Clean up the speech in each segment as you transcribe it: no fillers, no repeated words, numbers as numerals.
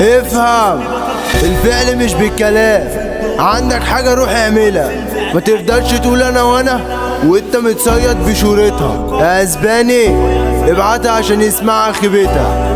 افهم الفعل مش بالكلام. عندك حاجة روح اعملها، ما تفضلش تقول انا وانا وانت متصيد بشورتها. يا اسباني ابعتها عشان يسمعها خيبتها.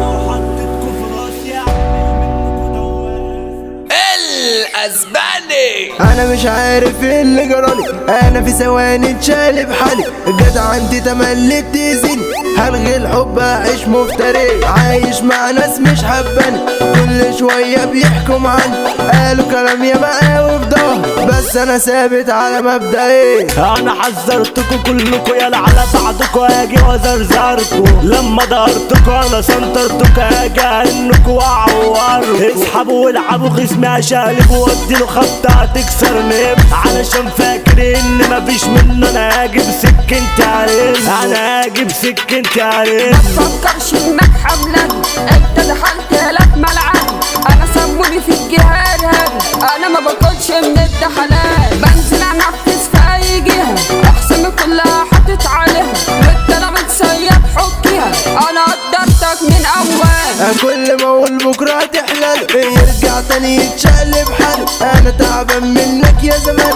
الاسباني انا مش عارف ايه اللي جرالي، انا في ثواني اتشقلب حالي. الجدع عندي تملي تأذيني، هلغي الحب اعيش مفتري. عايش مع ناس مش حباني، كل شوية بيحكوا عني، قالوا كلام ياما قوي في ظهري، بس انا ثابت على مبدئي. انا حذرتكوا كلكوا يالا على بعضكوا اجي وازرزركوا، لما دهرتكوا انا سنترتكوا اجي اهنكوا واعوركوا. اسحبوا والعبوا خصمي اشقلب واديله خبطه هتكسر نفسي، علشان فاكر ان مفيش منه. انا هاجي بسكينتي عريس، انا هاجي بسكينتي عريس. متفكرش انك حملان، انت دخلت لك ملعب. انا سموني في الجهاد هادي، انا ما باكلش من الدخلات. بنزل انفذ في اي جهة، احسن كلها حاطط عليها، وانت انا متصيد حكيها. انا قدرتك من اول، كل ما اقول بكره هتحلل يرجع تاني يتشقلب حاله. انا تعبان منك يا زمان،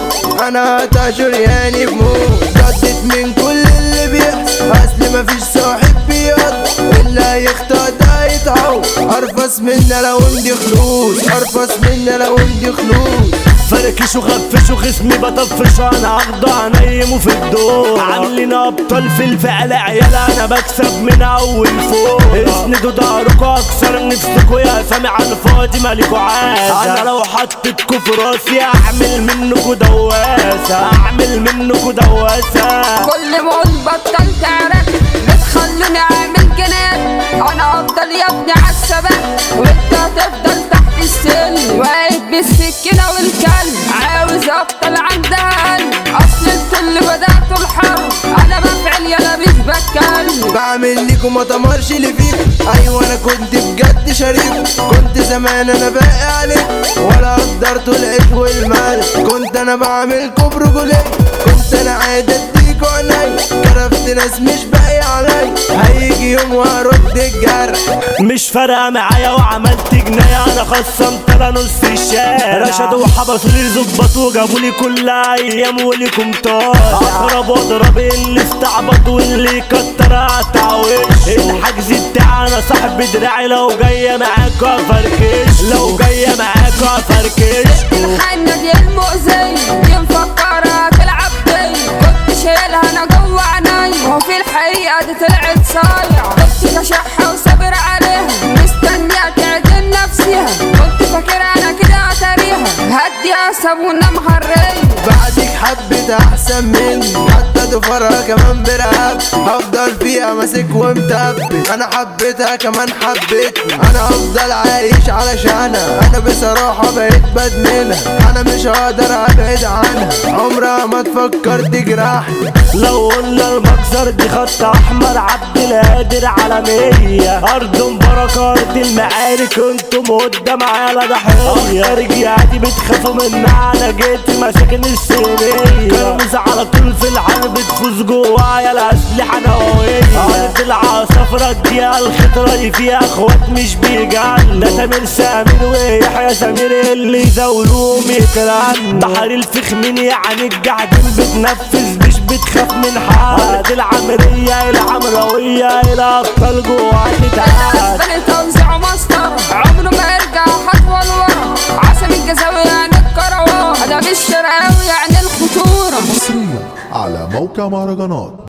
انا قطع شرياني بموت، ردت من كل اللي بيحصل. اصل مفيش صاحب بيقدر، اللي هيخطأ ده يتعور. ارفص منا لو امضي خلوص، ارفص منا لو امضي خلوص. فركشوا خفشوا خصمي بطفشوا، انا هاخده هنيمه في الدور. عاملين ابطال في الفعل عيال، انا بكسب من اول فوق. اسندوا ظهركوا اكسر نفسكوا يا سامع الفاضي مالكوا عازة. انا لو حطيتكوا في راسي اعمل منكوا دواسه، اعمل منكوا دواسه. كل ما اقول بطلت عرق بتخلوني اعمل جنان. انا افضل يا ابني عالثبات، وانت هتفضل تحت السن. واقف بالسكينة والكلب، عاوز افضل عندها قلب. اصل الكل بدأت الحرب، انا بفعل يلا مش بتكلم. بعمل ليكم ما تمرش اللي فيكم، ايوه انا كنت بجد شريك. كنت زمان انا باقي عليك، ولا قدرت العيش والمال. كنت انا بعملكوا برجولية، كنت انا عادي اديكوا عيني. كرفت ناس مش باقي علي، هيجي يوم وهرد الجرح. مش فارقه معايا وعملت جناية، انا خصمت انا نص الشارع. رشدوا وحبسوا لي ظباط وجابوا لي كل ايام وليكم طار. اضرب واضرب اللي استعبط واللي كتر اقطع وشه. الحجز بتاعي انا صاحب دراعي، لو جاية معاكوا افركش، لو جاية معاكوا افركش. الحنة دي المؤذية، دي مفكرة تلعب بيا. كنت شايلها انا جوه عينيا، وفي الحقيقة دي طلعت صايع. كنت كشحة وصابر عليها، مستنية تعدل نفسيها. كنت فاكرة انا كده اتاريها، هديها سابونا مهرية. بعدك حبيت احسن مني، حتى ضفرها كمان برقب. هفضل فيها ماسك ومثبت، انا حبيتها كمان حبيتني. انا هفضل عايش علشانها، انا بصراحة بقيت بدمنها. انا مش هقدر ابعد عنها، عمرها ما تفكر تجرحني. لو قلنا المجزر دي خط احمر، عبد القادر عالمية. ارض مباركة ارض المعارك، انتم قدام على ضحية. رجعتي بتخافوا منها، انا جيت مساكن السينية. كرمز على طول في الحرب تفوز جوايا الاسلحة نووية. ارض العصافرة دي الخطرة دي فيها اخوات مش بيجعلوا. ده سمير سمير ويحيى سمير اللي يزاولوهم يترنوا. بحر الفخمين يعني الجعدين بتنفذ مش بتخاف من حد. ارض العمرية العمراوية الابطال جواها تتعاد. الاسباني توزيعه مسطرة، عمره ما يرجع خطوة لورا. عاصم الجزاوي يعني الكروان، ادم الشرقاوي يعني الخطورة. حصريا على موقع مهرجانات.